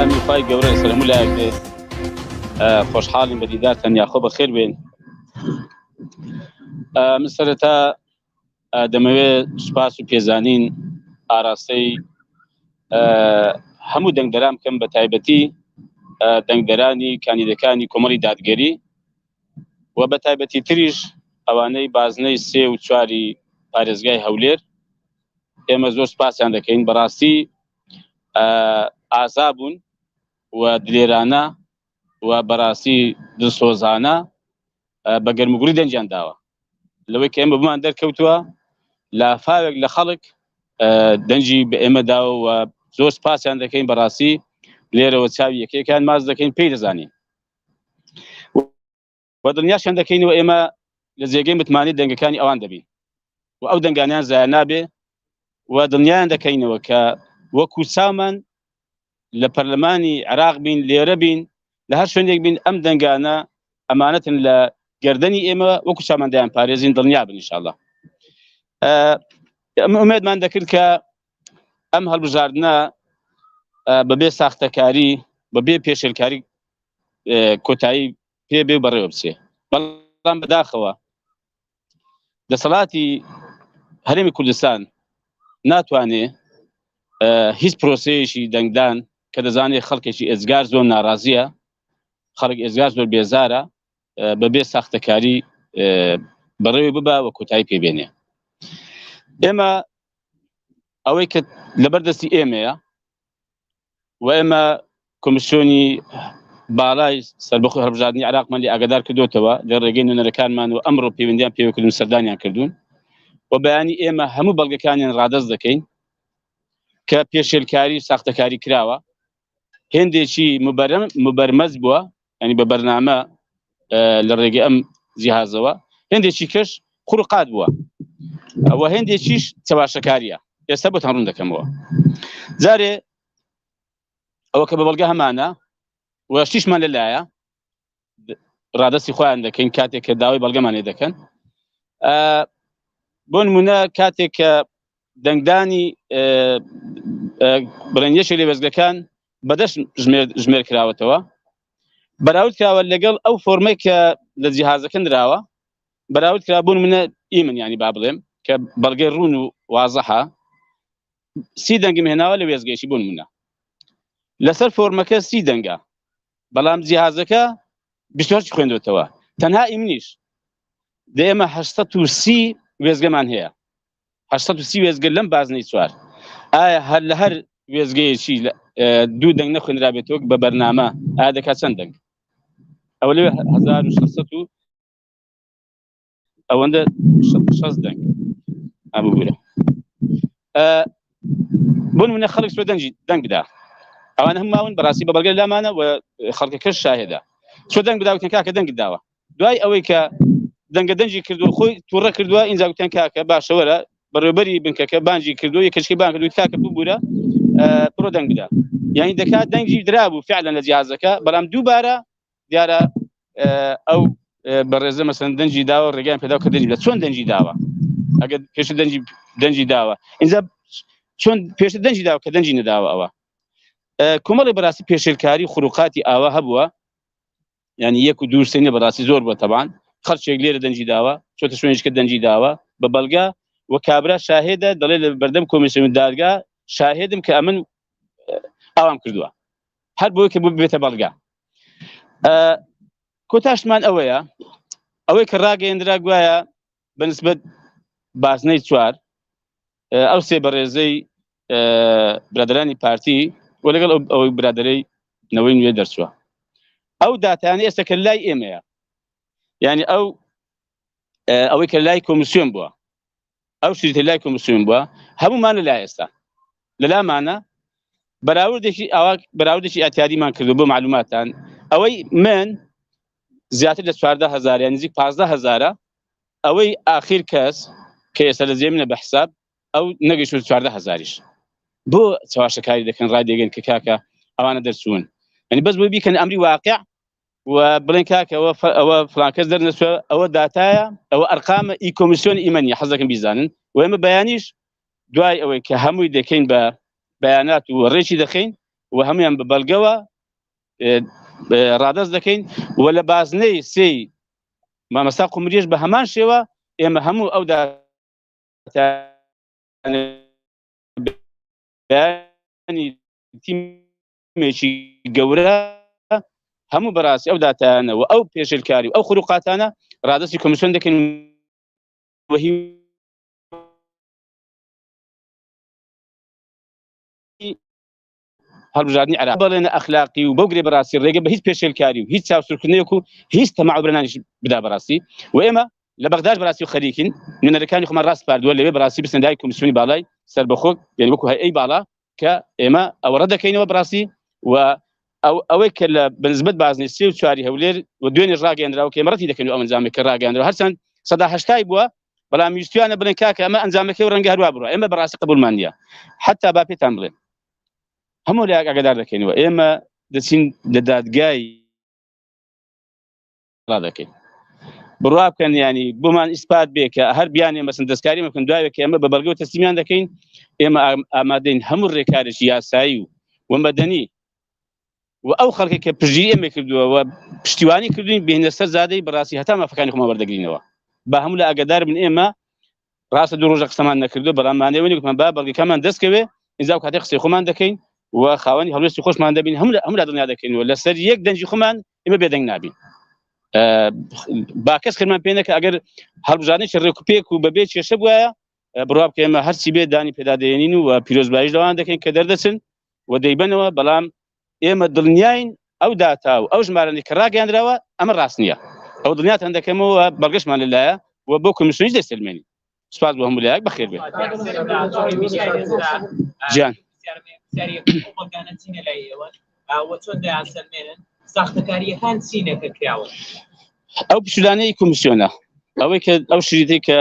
سەلامی خوای گەورە لەسەر هەموو لایەک بێت. خۆشحاڵین بە دیدارتان، یاخۆ بەخێر بێن. من سەرەتا دەمەوێت سوپاس و پێزانین ئاراستەی هەموو دەنگدەران بکەم، بە تایبەتی دەنگدەرانی کاندیدەکانی کۆمەڵی دادگەری و بە تایبەتی تریش ئەوانەی بازنەی سێ و چواری پارێزگای هەولێر. ئێمە زۆر سوپاسیان دەکەین، بەڕاستی ئازا بوون و دلێرانە و بەڕاستی دڵسۆزانە بە گەرموگوڕی دەنگیان داوە. لەوەی کە ئێمە بمان دەرکەوتووە لافاوێک لە خەڵک دەنگی بە ئێمە داوە و زۆر سپاسیان دەکەین. بەڕاستی لێرەوە چاوی یەکێکان ماز دەکەین، پێی دەزانین و دڵنیاشیان دەکەین و ئێمە لە جێگەی متمانەی دەنگەکانی ئەوان دەبین و ئەو دەنگانیان زایە نابێ و دڵنیایان دەکەینەوە کە وەکو چاومان لە پەرلەمانی عێراق بین، لێرە بین، لە هەر شوێنێک بین، ئەم دەنگانە ئەمانەتن لە گردنی ئێمە، وەکو چامان دەیان پارێزین، دڵنیا بن ئینشاءاللە. ئەم ئومێدمان دەکرد کە ئەم هەڵبژاردنە بەبێ ساختەکاری، بەبێ پێشێلکاری کۆتایی پێ بێ و بەڕێوە بچێ، بەڵام بەداخەوە دەسەڵاتی هەرێمی کوردستان ناتوانێ هیچ پرۆسەیەکی دەنگدان کە دەزانێت خەڵکێکی ئێزگار زۆر ناڕازیە، خەڵک ئێزگار زۆر بێزارە، بەبێ ساختەکاری بەڕێوەی ببا و کۆتایی پێبێنێ. ئێمە ئەوەی کە لەبەر دەستی ئێمەیە و ئێمە کۆمیسیۆنی باڵای سەربەخۆی هەڵبژاردنی عێراقمان لێ ئاگادار کردوتەوە لە ڕێگەی نوێنەرەکانمان و ئەمڕۆ پەیوەندیان پێوەکردن، سەردانیان کردوون و بەیانی ئێمە هەموو بەڵگەکانیان ڕادەست دەکەین کە پێشێلکاری و ساختەکاری کراوە. هێندێکی مبەرمەز بووە، ینی بە بەرنامە لە ڕێگەی ئەم جیهازەوە، هێندێکی کەش خورقات بووە ئەوە، هێندێکیش چەواشەکاریە. ئێستا بۆتان ڕوون دەکەمەوە. جارێ ئەوە کە بە بەڵگە هەمانە و شتیشمان لەلایە ڕادستی خۆیان دەکەین کاتێک کە داوای بەڵگەمان لێ دەکەن. بۆ نمونە کاتێک کە دەنگدانی بڵێن یەکێک لە وێزگەکان بەدەست ژمێر کراوەتەوە، بەراورد کراوە لەگەڵ ئەو فۆرمەی کە لە جیهازەکە نراوە، بەراورد کرا. بوون منە ئی من ینی با بڵێم کە بەڵگەی ڕوون و وازەحە، 30 دەنگم هێناوە لە وێزگەیشی، بوون منە لەسەر فۆرمەکە 30 دەنگە، بەڵام جیهازەکە 28 خوێندوتەوە. تەنها ئی منیش دە ئێمە 830 وێزگەمان هەیە، 830 وێزگە لەم بازنەی چوار. ئایا هەر لە هەر وێزگەیەکی دوو دەنگ نەخوێنرابێتەوە بە بەرنامە، ئایا دەکات چەند دەنگ؟ ئەوە لەوێ 1600 و ئەوەندە 60 دەنگ ئەبوورە. بۆ نمونە خەڵک سوێ دەنگی دەنگ بدا، ئەوان هەم ماون بەڕاستی بە بەڵگە لامانە و خەڵکەکەش شاهێدە. چۆ دەنگ بدا، وتیان کاکە دەنگت داوە. دوای ئەوەی کە دەنگە دەنگی کردو خۆی تووڕە کردووە، ئینجا گوتیان کاکە باشە وەرە. بەڕێوبەری بنکەکە بانگی کردو یەکەشکی بانگ کردو، کاکە ببوورە بڕۆ دەنگ بدە. یعنی دەکات دەنگی درابوو فعلا لە جیهازەکە، بەڵام دووبارە دیارە ئەو بەڕێزە مەسەن دەنگی داوە، ڕێگەیان پێدا کە دەنگی بدات. چۆن دەنگی داوە ئەگەر پێشتر دەنگی داوە؟ اینجا چۆن پێشتر دەنگی داوە کە دەنگی نەداوە؟ ئەوە کۆمەڵی بەڕاستی پێشێلکاری خروقاتی ئاوا هەبووە، یعنی یەک و دوو سێ نیە، بەڕاستی زۆر بووە. تەبان خەڵکێک لێرە دەنگی داوە، چۆتە شوێنێک کە دەنگی داوە بە بەڵگە و کابرا شاهێدە، دەڵێ لە بەردەم کۆمیسیۆن دادگا شاهێدم کە ئەمن ئاوام کردووە، هەر بۆی کە ببێتە بەڵگە. کۆتاشمان ئەوەیە، ئەوەی کە ڕاگەیەندرا گوایە بەنسبەت بازنەی چوار ئەو سێ بەڕێزەی برادرانی پارتی و لەگەڵ ئەوەی برادەرەی نەوەی نوێ دەرچووە، ئەو داتانە ئێستا کە لای ئێمەیە، یعنی ئەو ئەوەی کە لای کۆمیسیۆن بووە، ئەو شریتە لای کۆمیسیۆن بووە، هەمومان لە لای ئێستا لەلامانە. بەراوردێکی ئاوا، بەراوردێکی ئەتیادیمان کردو بۆ معلوماتان، ئەوەی من زیاتر لە 14 هزار یان نزیک 15 هزارە، ئەوەی ئاخیر کەس کە ئێستا لە جێ منە بە حساب ئەو نەگەیشتووە 14 هزاریش. بۆ چەواشەکاری دەکەن، ڕای دەگەن کە کاکە ئەوانە دەرچوون؟ یعنی بەس بۆی بیکەن ئەمری واقع و بڵێن کاکە ئەوە فلان کەس دەرنەچووە. ئەوە داتایە، ئەوە ئەرقامە ئی کۆمیسیۆن ئیمەنی، حەز دەکەن بیزانن. و ئێمە بەیانیش دوای ئەوەی کە هەمووی دەکەین بە بەیانات و ڕێکی دەخەین. و هەمویان بە بەڵگەوە ڕادەست دەکەین و لە بازنەی سێی مامەستا قمریش بە هەمان شێوە ئێمە هەموو ئەو تیمێکی گەورە هەموو بەڕاستی ئەو داتایانە و ئەو پێشلکاری و ئەو خروقاتانە ڕادستی کۆمیسیۆن دەکەین و هی هەڵبژاردنی عێراق بەڵێنە ئەخلاقی و بەو گرێ بەڕاستی ڕێگە بە هیچ پێشێلکاری و هیچ چاوسورکردنێک و هیچ تەماع و برنانیش بدا بەڕاستی و ئێمە لە بەغداش بەڕاستی و خەریکین نوێنەرەکانی خۆمان ڕاست پاردووە لەوێ بەڕاستی بچنە لای کۆمیسیۆنی باڵای سەربەخۆ یعنی وەکو هەیئەی باڵا کە ئێمە ئەوە ڕەت دەکەینەوە بەڕاستی و ئەو ئەوەی کە لە بەنسبەت بازنەی سێ و چواری هەولێر و دوێنێش ڕاگەیەندراوە کە ئێمە ڕەتی دەکەین ئەو ئەنجامێک کە ڕاگەیاندرا هەرچەند 80% بووە بەڵام ویستویانە بڵێن کاکە ئەمە ئەنجامەکەی و ڕەنگە هەروا بڕوا ئێمە بەڕاستی قبوڵمان نییە حتا با پێتان بڵێن هەموو لایەک ئاگادار دەکەینەوە ئێمە دەچین لە دادگای ڕا دەکەین بڕوا بکەن ینی بۆمان ئیسپات بێ کە هەر بیانێ مەسن دەستکاری مەکەن دوایێک ئێمە بە بەڵگەوە تەسلیمیان دەکەین ئێمە ئامادەین هەموو ڕێکارێکی یاسایی و و مەدەنی و ئەو خەڵکی کە پشتگیری ئێمە کردووە و پشتیوانی کردوین بێنە سەر زادەی بەڕاستی هەتا مافەکانی خۆمان وەردەگرینەوە با هەموو لە ئاگادار بن ئێمە ڕاستە دوو ڕۆژە قسەمان نەکردو بەڵام مانەوە گوتمان با بەڵگەکەمان دەستکەوێ ئینجا و کاتێ قسەی خۆمان دەکەین و خاوەنی هەڵوێستی خۆشمان دەبین هەموو لە هەموو لا دڵنیا دەکەین و لەسەر یەک دەنگی خۆمان ئێمە بێدەنگ نابین با کەس خێرمان پێ نەکە ئەگەر هەڵبژاردنێکی ڕێکوپێک و بەبێ کێشە بوایە بڕوا بکە ئێمە هەرچی بێ دانی پێدا دێنین و پیرۆزباییش لەوان دەکەین کە دەردەچن و دەیبەنەوە بەڵام ئێمە دڵنیاین ئەو داتا و ئەو ژمارانەی کە ڕاگەیاندراوە ئەمە ڕاست نییە ئەو دڵنیاتان دەکەمەوە بەڵگەشمان لەلایە و بۆ کۆمیسیۆنیش دەسەلمێنین سپاس بۆ هەموو لایەک بەخێر بێت جیان ساختەکاریەکان چینە کە کراوە ئەو پشولانەی کۆمیسیۆنە ئەوەی کە ئەو شریتەی کە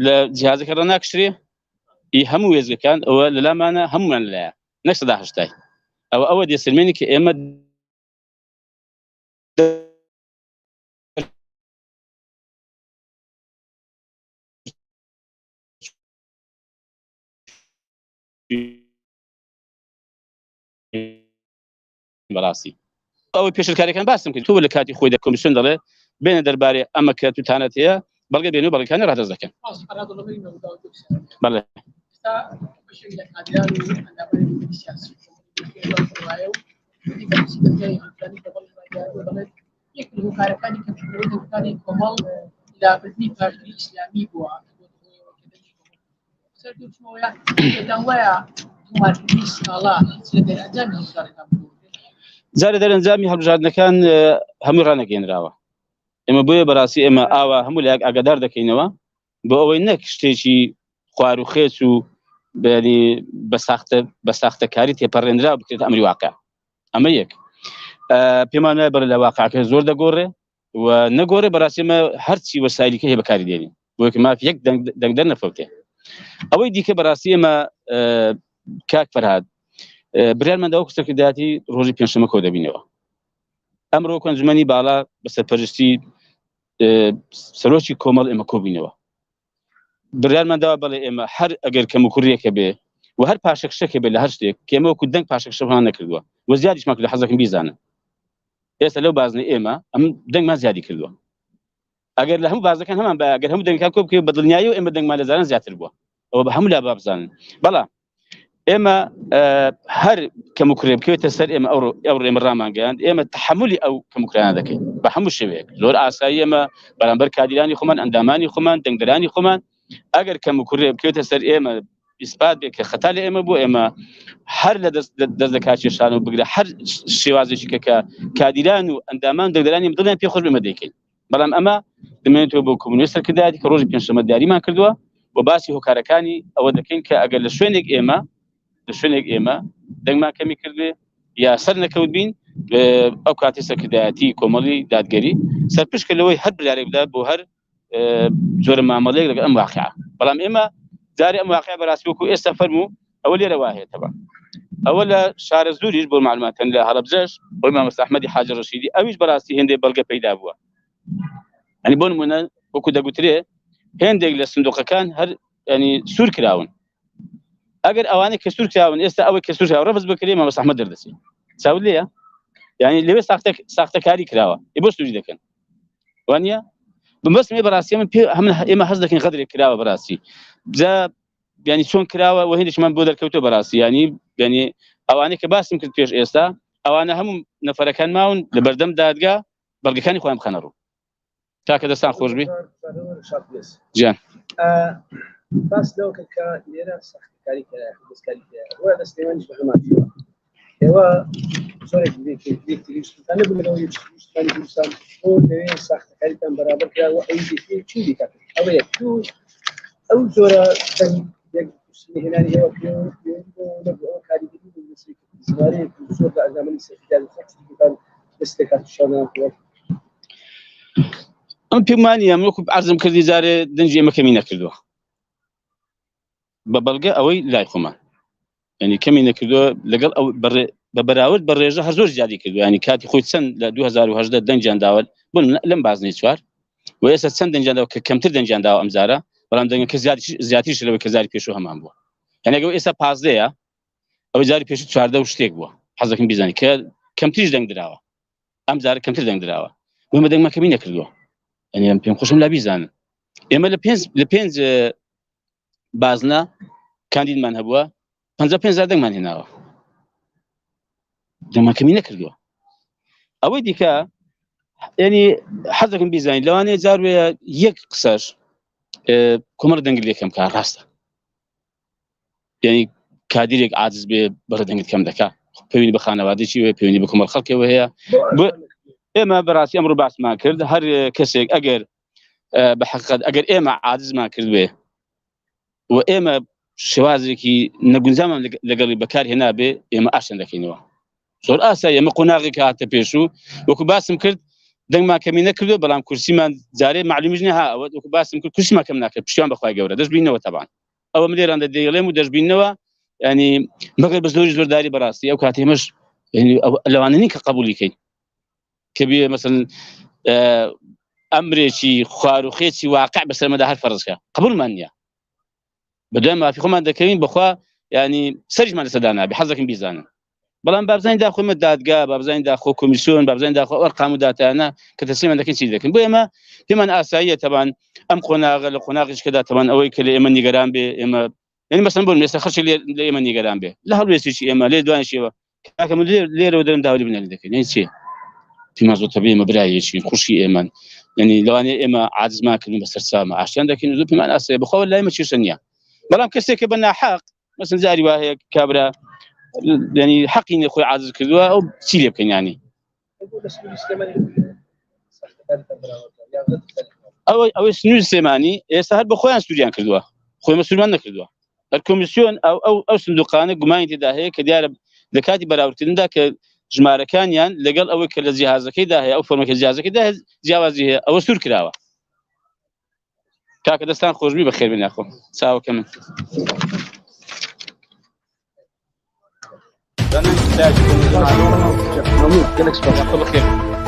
لە جیهازەکە ڕناکشرێ ئی هەموو وێزگەکان ئەوە لەلامانە هەمومان لایە نەک سەدا هەشتای ئەوە ئەوە دەسەلمێنی کە ئێمە بەڕاستی ئەوەی پێشلکاریەکان باسم کرد تۆ لە کاتی خۆی دە کۆمیسیۆن دەڵێ بێنە دەربارەی ئەمە کە توتانەت هەیە بەڵگە بێن و بەڵگەکانی ڕادەست دەکەن بەڵێ هۆکارەکانی کەمکردنەوەی دەنگەکانی کۆمەڵ لابردنی پاشگری ئیسلامی بووە جارێ دەرەنجامی هەڵبژاردنەکان هەمووی ڕانەگەێنراوە ئێمە بۆیە بەڕاستی ئێمە ئاوا هەموو لایەک ئاگادار دەکەینەوە بۆ ئەوەی نەک شتێکی خوار و خێچ و بەری بە ساختە بە ساختەکاری تێپەڕێنرا بکرێت ئەمری واقع ئەمە یەک پێمان وایە بەر لە واقعەکە زۆر دەگۆڕێ و نەگۆڕێ بەڕاستی ئێمە هەرچی وەسایلیکە هەیە بەکاری دێنین بۆیە کە ماف یەک دەنگدەر نەفەوتێ ئەوەی دیکە بەڕاستی ئێمە کاک فەرهاد بریارمان داوە سەرکردایەتی ڕۆژی پێنجشەممە کۆ دەبینەوە ئەمڕۆ کۆنجومەنی باڵا بە سەرپەرشتی سەرۆکی کۆمەڵ ئێمە کۆبینەوە بڕیارمان داوە بەڵێ ئێمە هەر ئەگەر کەم و کوڕیەکە بێ و هەر پاشەکشەکە بێ لە هەر شتێک کێمە وەکو دەنگ پاشەکشەمان نەکردووە و زیادیشمان کرد حەزەکەم بیزانن ئێستا لەو بازنەی ئێمە ئەم دەنگمان زیادی کردووە ئەگەر لە هەموو بازەکان هەمان بە ئەگەر هەموو دەنگەکان کۆ بکەین بە دڵنیایی و ئێمە دەنگمان لە زاران زیاتر بووە ئەوە بە هەموو لا با بزانن بەڵام ئێمە هەر کەم و کوڕێ بکەوێتە سەر ئێمە ئەو ئەو ئێمە ڕامانگەیاند ئێمە تحملی ئەو کەم و کوڕانە دەکەین بە هەموو شێوەیەک زۆر ئاسایی ئێمە بەرامبەر کادیرانی خۆمان ئەندامانی خۆمان دەنگدەرانی خۆمان ئەگەر کەم و کوڕێ بکەوێتە سەر ئێمە ئیسپات بێ کە خەتا لە ئێمە بۆ ئێمە هەر لە دەست دەست لە کارکێشان و بگرە هەر شێوازێکی کە کە کادیران و ئەندامان دەنگدەرانی دڵیان پێ خۆش بێمە دەیکەین بەڵام ئەمە دەمێنێتەوە بۆ کۆمۆنیست سەرکردایەتی کە ڕۆژی پێنجشەممە دیاریمان کردووە و باسی هۆکارەکانی ئەوە دەکەین کە ئەگەر لە شوێنێک ئێمە لە شوێنێک ئێمە دەنگمان کەمی کردێ یا سەر نەکەوت بین ئەو کاتی سەرکردایەتی کۆمەڵی دادگەری سەرپشکە لەوەی هەر بریارێک بدات بۆ هەر جۆرە مامەڵەیەک لەگەڵ ئەم واقعە بەڵام ئێمە جارێ ئەم واقع بەڕاستی وەکو ئێستا فەرموو ئەوە لێرە واهێتەوە ئەوە لە شارە زوریش بۆ معلوماتن لە هەڵەبجەش بۆی مامۆستا ئەحمەدی حاجی ڕەشیدی ئەویش بەڕاستی هێندێک بەڵگە پەیدا بووە ئەنی بۆ نمونە وەکو دەگوترێ هێندێک لە سندوقەکان هەر ینی سوور کراون. ئەگەر ئەوانەی کە سوور کراون ئێستا ئەوەی کە سوور کراوە ڕەفز بکرێ مامۆستا ئەحمەد دەردەچێ چاوت لێیە یعنی لەوێ ساختە ساختەکاری کراوە ئێ بۆ سووری دەکەن وانە بمەستم ئێ بەڕاستی من پێ هەمن ئێمە هەز دەکەین غەدرێک کراوە بەڕاستی جا ینی چۆن کراوە و هێندێکمان بۆ دەرکەوتووە بەڕاستی ینی ینی ئەوانەی کە باسم کرد پێش ئێستا ئەوانە هەموو نەفەرەکان ماون لە بەردەم دادگا بەڵگەکانی خۆیان بخەنە ڕوو کاکە دەستان خۆشبی جیان باس لەوە کرد کە لێرە سەختکاری کرا دەستکاری کرا وە لە سلێمانیش بە هەمان شێوە ئێوە زۆرێک لێکتریشتان نەبوونەوە یەکتریشتانی کوردستان بۆ لەوێ ساختەکاریتان بەرابەر کرا و ئەوی دیکەی چی دیکە ئەوە یەک دوو ئەو جۆرە دەنگ یەک هێنانی ئێوە پێوەندی بۆ نەبوو ئەوە کاریگەری بوو لەسەر ژمارەیەکی زۆر لە ئەندامانی سەرکردایەتی خەڵکی کوردستان دەست لەکار کشانەوە وەک ئەم پێمان نییە من وەکو عەرزم کردی جارێ دەنگی ئێمە کەمی نەکردووە بە بەڵگە ئەوەی لای خۆمان ینی کەمی نەکردووە لەگەڵ ئەو بە بەراورد بە ڕێژە هەر زۆر زیادی کردو ینی کاتی خۆی چەند لە 2010 دەنگیان داوە بن لەم بازنەی چوار و ئێستا چەند دەنگیان داوە کە کەمتر دەنگیان داوە ئەمجارە بەڵام دەنگەکە زیاتریش لەوەی کە جاری پێشوو هەمان بووە یعنی ئەگەر ئێستا پازدەیە ئەوەی جاری پێشوو چواردە و شتێک بووە حەزەکەم بیزانی کە کەمتریش دەنگ دراوە ئەم جارە کەمتر دەنگ دراوە بۆمە دەنگمان کەمی نەکردووە یعنی ئەم پێم خۆشم لا بیزانن ئێمە لە پێنج لە پێنج بازنە کاندیدمان هەبووە 55 هەزار دەنگمان هێناوە دەنگمان کەمی نەکردووە ئەوەی دیکە ینی حەزەکەم بیزانین لەوانەیە جار وێ یەک قسەش کۆمەڵ دەنگ لێکەم کە ڕاستە یعنی کادیرێک عاجز بێ بەڕێ دەنگت کەم دەکا پەیوەندی بە خانەوادەی هەیە پەیوەندی بە کۆمەڵ خەڵکەوە هەیە ئێمە بەڕاستی ئەمڕۆ باسمان کرد هەر کەسێک ئەگەر بە حقیقت ئەگەر ئێمە عاجزمان کرد بێ و ئێمە شێوازێکی نەگونجامان لەگەڵی بەکار هێنابێ ئێمە ئاشتیان دەکەینەوە زۆر ئاسایی ئەمە قۆناغێک هاتە پێش و وەکو باسم کرد دەنگمان کەمی نەکردو بەڵام کورسیمان جارێ معلومیش نیە ها ئەوە وەکو باسم کرد کورسیمان کەم ناکرد پشتیوان بەخوای گەورە دەشبینەوە تەبان ئەوە من لێران دەیڵێم و دەشبینەوە ینی مەگەر بە زۆری زۆرداری بەڕاستی ئەو کاتی ئێمەش لەوانە نین کە قبولی کەین کە بێ مەسن ئەمرێکی خواروخێکی واقع بەسەرمەدا هەر فەرزکە قبولمان نییە بە دوای مافی خۆمان دەکەوین بەخوا ینی سەریشمان لەسەر دانابێ حەزەکەم بیزانن بەڵام بابزانین داخۆمە دادگا بابزانین داخۆ کۆمیسیۆن بابزانین داخۆ ئەرقام و داتانە کە تەسلیمان دەکەین چی دەکەن بۆ ئێمە پێمان ئاساییە تەبان ئەم قۆناغە لە قۆناغیش کەدا تەبان ئەوەی کە لە ئێمە نیگەران بێ ئێمە یعنی مەسەن بۆ ئێستا خەڵکی لە ئێمە نیگەران بێ لە هەڵوێستێکی ئێمە لێ دوانیشەوە کاکە من لێرەوە دەرم داوری بنەری دەکەین یعنی چیە پێمان زۆر تەبیعی ئێمە برایەکی خوشکی ئێمەن یعنی لەوانەیە ئێمە عاجزمان کردن بەسەر چاومە ئاشتیان دەکەین زۆر پێمان ئاسایە بەخوا لای ئێمە کێشە نییە بەڵام کەسێک کە بە ناحەق مەسەن جاری وا هەیە کابرا یعنی حەقی نیە خۆی عاجز کردووە ئەو چی لێ بکەین یعنی ئەوەی ئەوەی سنوور سلێمانی ئێستا هەر بە خۆیان سووریان کردووە خۆی مە سوورمان نەکردووە هەر کۆمیسیۆن ئەو ئەو ئەو سندوقانە گومانی تێدا هەیە کە دیارە لە کاتی بەراوردکردندا کە ژمارەکانیان لەگەڵ ئەوەی کە لە جیهازەکەیدا هەیە ئەو فۆرمەکە جیازەکەدا جیاوازی هەیە ئەوە سوور کراوە کاکە دەستان خۆشبی بەخێر بێن یاخۆ چاوەکە من بەخێر.